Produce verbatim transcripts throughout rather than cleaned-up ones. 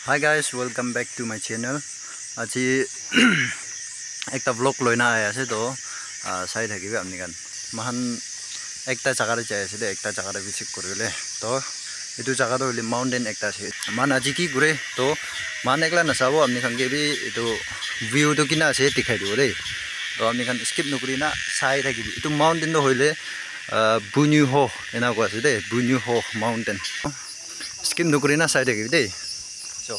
Hi guys, welcome back to my channel. Aji ekta vlog loina ahi ase to, ah, sai thakibi apni khan. Mahan ekta jaga te jai ase de, ekta jaga te visit kuribole. To etu jaga to hoile mountain ekta ase. Mahan aji ki kure to mahan ekla nasabo, apni khan ke bi etu view to kina ase dikhai dibo de. To apni khan skip nukuri na sai thakibi. Etu mountain to hoile, ah, Bunyu Ho ena koi ase de, Bunyu Ho mountain. Skip nukuri na sai thakibi de. So.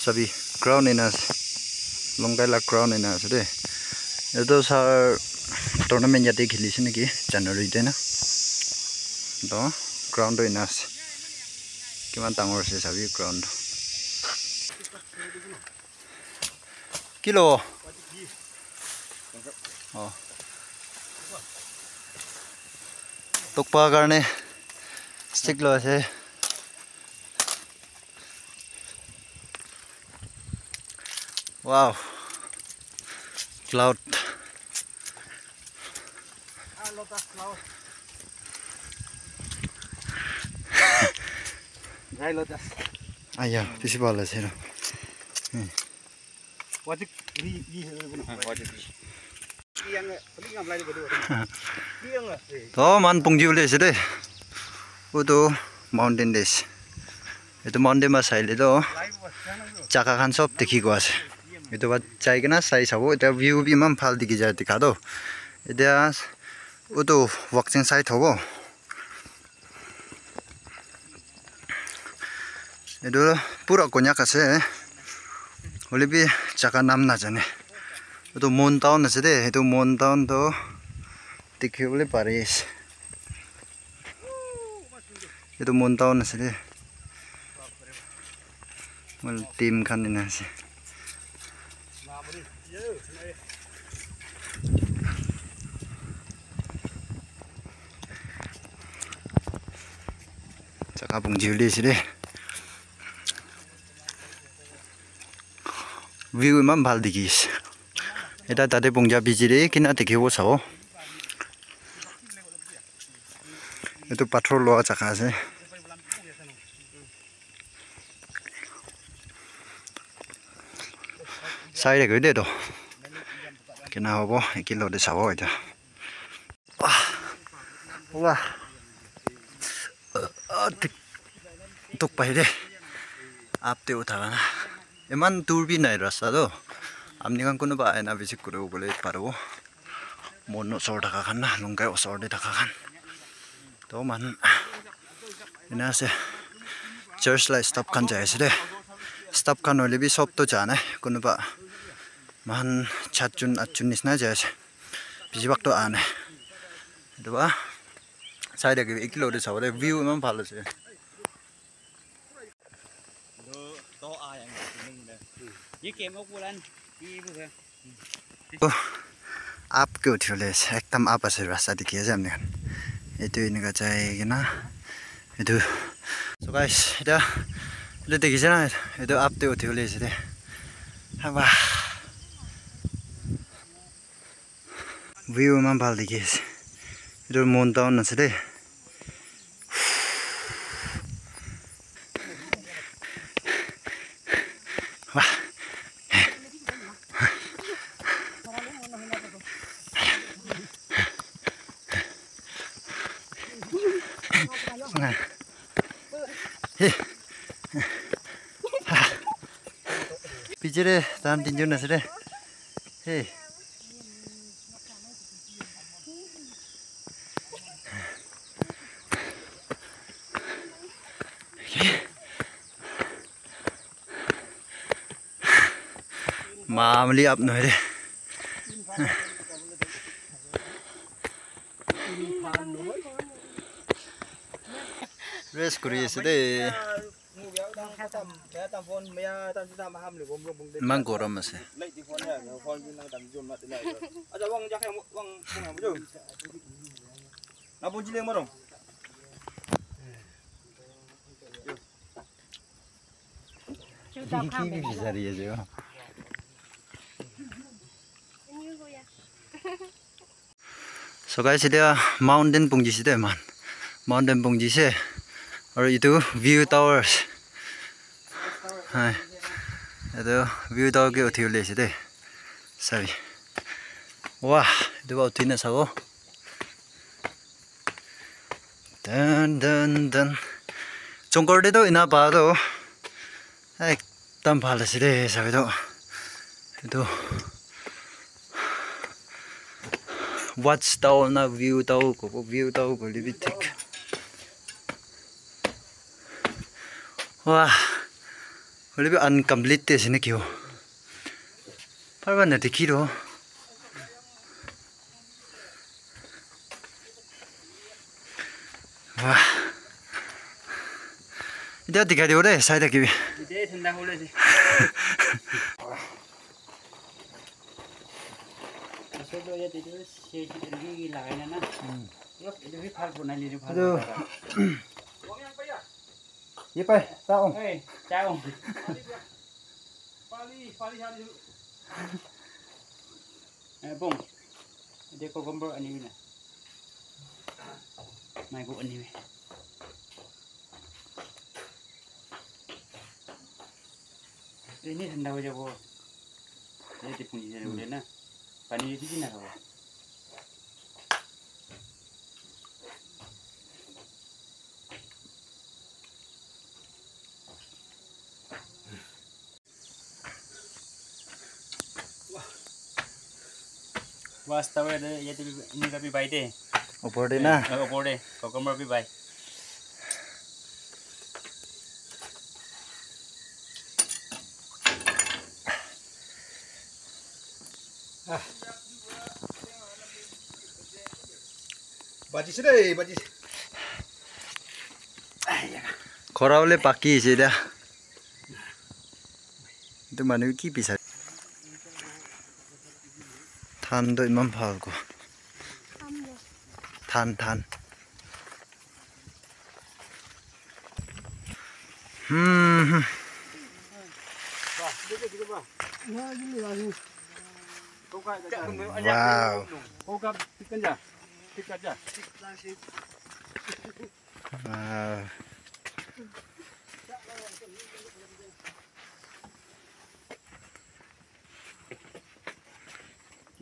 Sabi, ground ena ase. Longkai la ground ena ase de. Etu sir tournament yate kheli ase naki January te na. To ground to ena ase. Kiman dangor ase sabi ground to. Kilo. Oh. Tokpa karne stick lo ase. Wow. Cloud. Ah, lotus cloud. Dry lotus. Aya, bisi bhal ase na. Hmm. Wajik, ri, ri, ri, ri. Ah, wajik. To man pungji ule ase de. Utu mountain de ase. Etu mountain ma saile to jaga khan sob dikhi go ase. Etu ba jai kena sai sabo. Eta view bi iman bhal dikhi jai dikha to. Eta utu Wakching side hobo. Etu pura Konyak ase. Hoile bi jaga nam najane. Etu Mon town ase de. Etu Mon town to dikhi bole pari ase. Etu Mon town ase de. Team khan ena ase. Jaga pungji ule ase de. View iman bhal dikhi ase. Eta tate pungja biji de kina dikhibo sabo. Etu pathor loa jaga ase. Sai thakibi de to. Kina hobo, ekilo de sabo eta. Wah. Wah. Ah, thik. Tok pai de. Up te utha na. Iman dur bi nai rasta to. Apni khan kunuba aina visit kuribo koile paribo. Mon osor thaka khan na, Longkai osor te thaka khan. To man ena ase. Church la staff khan jai ase de. Staff khan hoile bi sob to ja nai. Kunuba mahan chatjun atjun nisna jai ase. Bisi bhag to aha nai. Etu ba sai thakibi, ekilo te sabo de, view iman bhal ase. To up ke uthi bole ase, ekdam up ase, rasta dikhi ase apni khan. Etu enika jai kena etu. So guys, eta etu dikhi ase na, etu up te uthi bole ase de. Haba. View eman bhal dikhi ase. Etu Mon town ase de. Wah. Hey. Piche de tahan tinjon ase de. Hey. Mamuli up nohoi de. Rest kuri ase de. Iman gorom ase. Ki, ki, ki bisari ase o? So guys, etia mountain pungjise de man. Mountain pungjise. Aru etu view towers. Hai. Etu view tower ke uthi bole ase de. Sabi. Wah, etu ba uthi na sabo. Dan, dan, dan. Chongkor te toh ena pa toh ekdam bhal ase de, sabi toh. Etu watch tower na view tower kobo, view tower koile bi thik. Wah, hoile bi incomplete te ase naki ho. Par ba na dikhi ro. Wah. Etia dikhai dibo de, sai thakibi. Etia thanda hole ase. Aso to ya tete se ki lagai na na. Hmm. Yo, etu bi bhal banai le bhal. Etu. Ye pai, ta ong. Hey, ta ong. Eh, bong. Ede cucumber ani na. Mai ko ani. Ini thanda ho jabo. Ye tipuni jabo na. Pani bisi na khabo. Watch tower de, yate bi, enika bi pai de. Upor de na? Eh, upor de, cucumber bi pai. Ah. Bajise de, bajise. Khora bole paki ase dia. Etu manu ki bisai? Than toh eman bhal ko. Than, than. Hmm, hmm. Wow. Wow.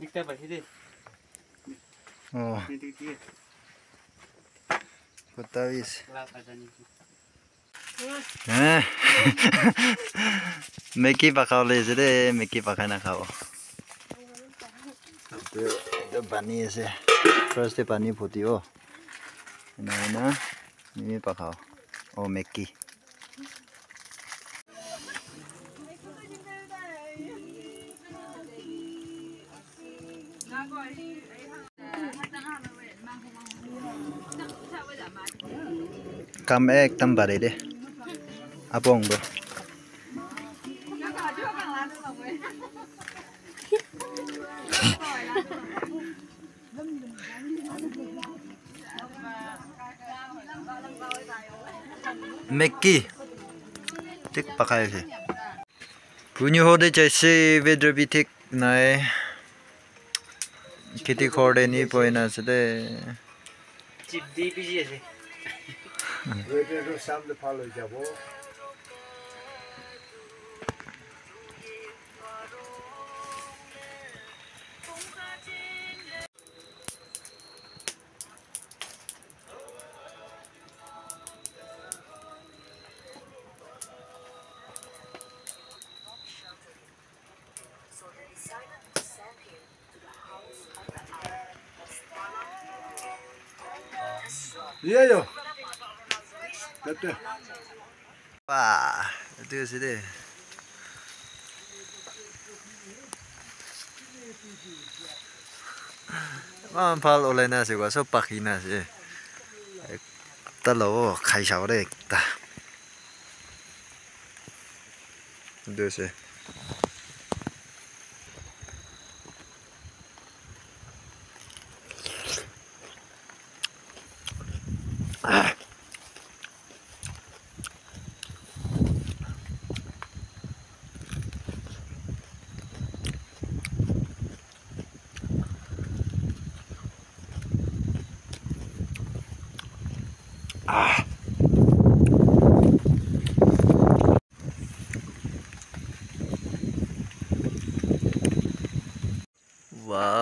Ekta bhai de. Oh. Ni di di. Kota bis. Glass aja ni. Eh. Meki pakha bole ase de, meki pakhai na khabo. Etu, etu pani ase. First te pani phuti bo. Ena, ena. Mimi pakhao. Oh, meki. Kam ekdam bare de. Apong do. Meki. Thik pakai ase. Kuni hode jaise, weather bi thik nai. Kheti ghor te ni bohi na ase de. Chip di biji ase. Weather tu sam de bhal hoi jabo. Iya yo. Tete. Wah, etu ase de. Eman bhal olai na ase koa, sob pakhi na ase. Ekta lobo khai sabo de ekta. Etu ase.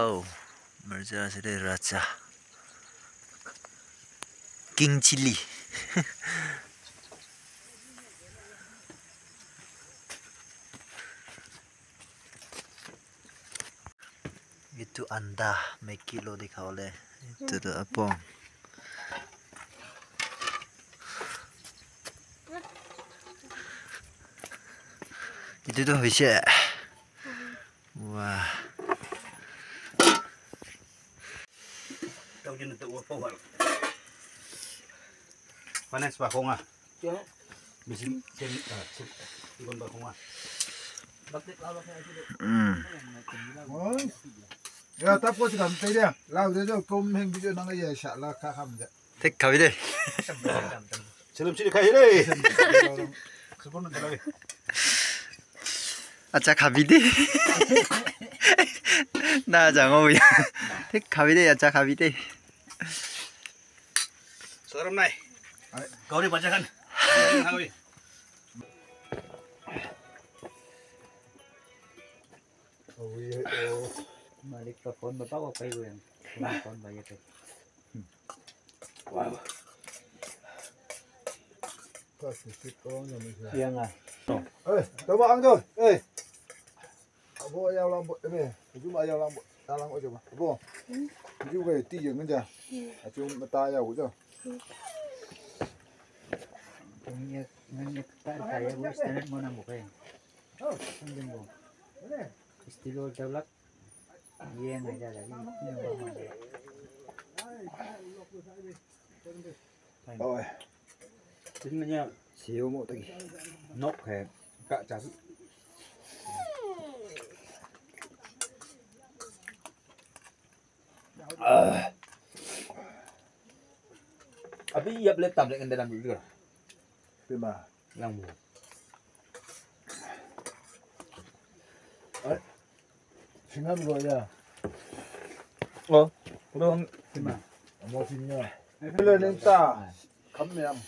Oh, mercha ase de racha. King chili. Itu anda meki lo dikha bole. Itu tu apong. Itu tu hoise. Wah. Mana sepak konga? Mesin, mesin, ah, mesin, ikon ba konga. Hmm. Ya, tapos kan tadi ya. Lau dia tu kom heng video nang ya, insya Allah ka ham ja. Thik khabi de. Selam sini khai re. Acha khabi de. Na jango ya. Thik khabi de, acha khabi de. Sorom nai. Gauri bacha khan. Malik ka phone ba pa ko kai go yang. Phone ba ye. Wow. Yang ah. Eh, coba angkat. Eh. Abo ayau lambo, eh, ujung ayau lambo, talang ojo ba. Abo. Ujung ke ti yang aja. Acung mata ayau ojo. Nanya, nanya tak saya bu standard mana bukai. Anjing bu. Istilah jalan. Iya, nggak ada lagi. Oi. Sini nanya. Siu mo tagi. Nok hai. Kak cari. Ah. Abi yap le tam le ngan dalam dulu. Pima. Yang bu. Ai. Singa dulu ya. Oh, belum. Sima. Amo sinya. Pila ninta. Kam yang.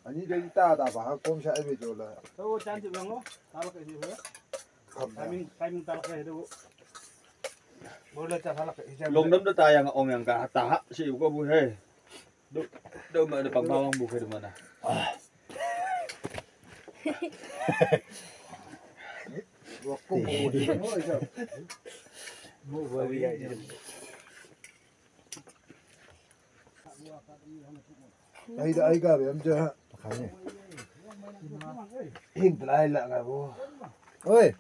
Ani dari ta ta ba ha kom sa ebe jola. Tahu cantik bang lo. Taruh ke sini. Kam yang. Timing, timing taruh ke itu. Boleh tak salah ke hijau. Long dam tu tayang ong yang ka ta ha si ko bu he. Do, do ma do pang mawang bu ke mana. Ai da ai ga bem ja. Hing lai la ga bo. Oi.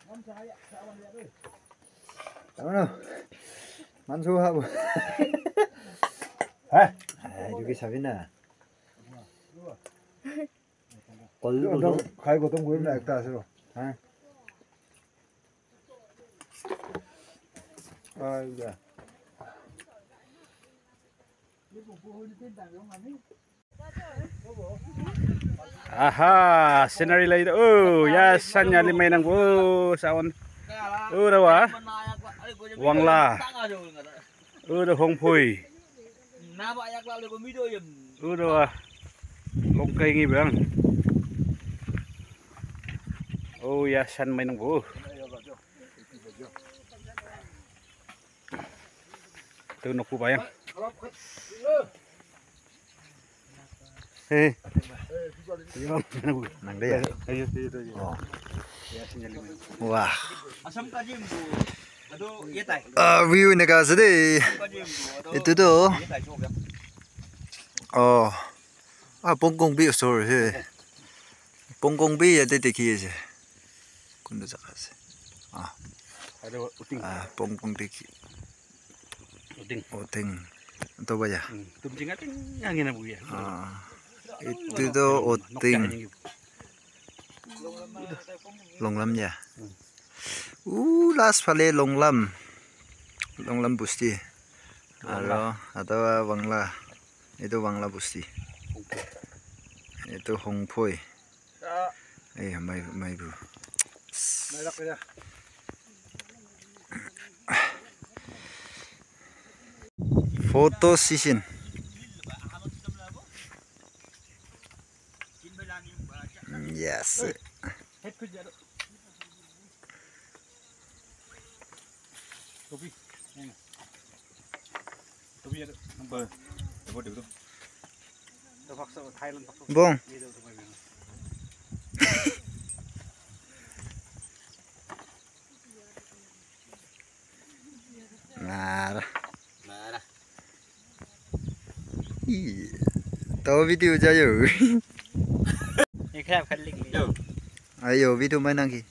Ano? Mansu ha bo. Ha? Ai, du ki sabina. Kol du khai gotom guri na ekta ase ro. Ha? Ai ya. Aha, scenery lai. Oh, ya sanya limai nang bu sawan. Oh, rawa. Wangla. Udah hongpui. Udah ah. Longkai ngi bang. Oh ya san mai nang bu. Tu nokku bayang. Hey. Nang dia. Ayo, ayo, ayo. Oh. Wah. Asam kaji mbu. Aduh, iya tai. Ah, view ni ka ase de. Itu tu. Iya tai, coba. Oh. Ah, pongkong bi, sorry. He. Pongkong bi ya de dekhi ase. Kundu jaga ase. Ah. Ada uting. Ah, pongkong dekhi. Uting. Uting. Itu ba ya. Hmm, tum jinga ting yang ina bu ya. Ah. Itu tu uting. Longlam ya. Uh, last phale Longlam. Longlam busti. Aro, atau Bangla. Itu Bangla busti. Itu Hongphoi. Eh, mai, mai bu. Photo session. Yes. Kopi. Ayan. Bong. Nara. Nara. Ih, tahu video jayo. Ini kenapa kali ini? Yo. Ayo, video main lagi.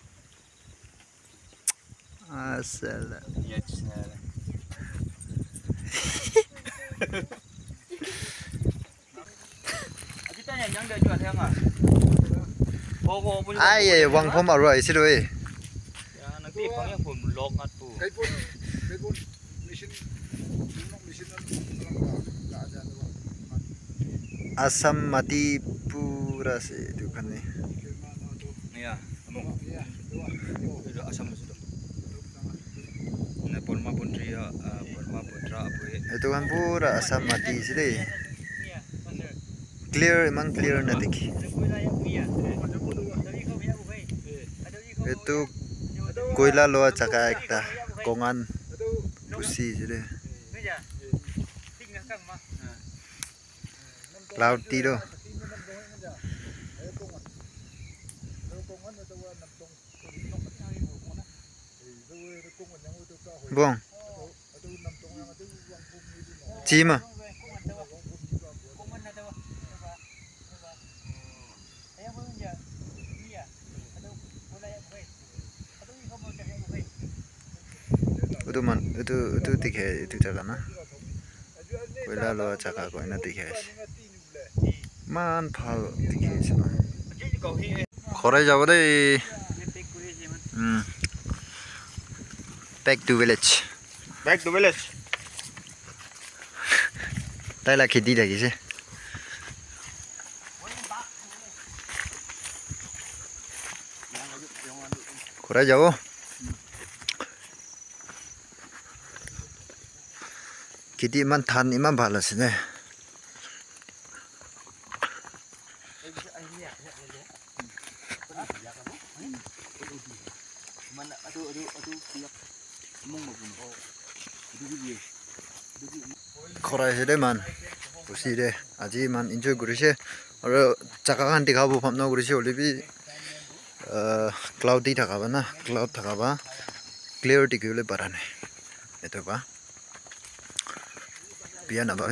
Asal. Ya, Cina. Kita yang yang dia jual yang ah. Kau kau punya. Ai, ai, wang pom aru ai sih doi. Ya, nanti bang yang pun log atu. Assam mati pura ase etu khan te. Ya, amo. Etu Assam ase toh. Na Brahmaputra ya, ah, Brahmaputra apu he. Etu khan pura Assam mati ase de. Clear, iman clear na dikhi. Etu koila loa jaga ekta, kongan pusi ase de. Cloudy toh. Bong. Chima. Etu man, etu, etu dikhe, etu jaga na. Koila loa jaga koina dikhi ase. Iman bhal dikhi ase na. Ghor te jabo de. Hmm. Back to village. Back to village. Tai la kheti thakise. Ghor te jabo. Kheti iman dhan iman bhal ase ne. Ghor aise de man. Khushi de. Aji man enjoy kurise. Aru jaga khan dikha bo pam na kurise hoile bi, ah, cloudy thaka ba na, cloud thaka ba, clear dikhi bole para nai. Etu ba. Bia na ba.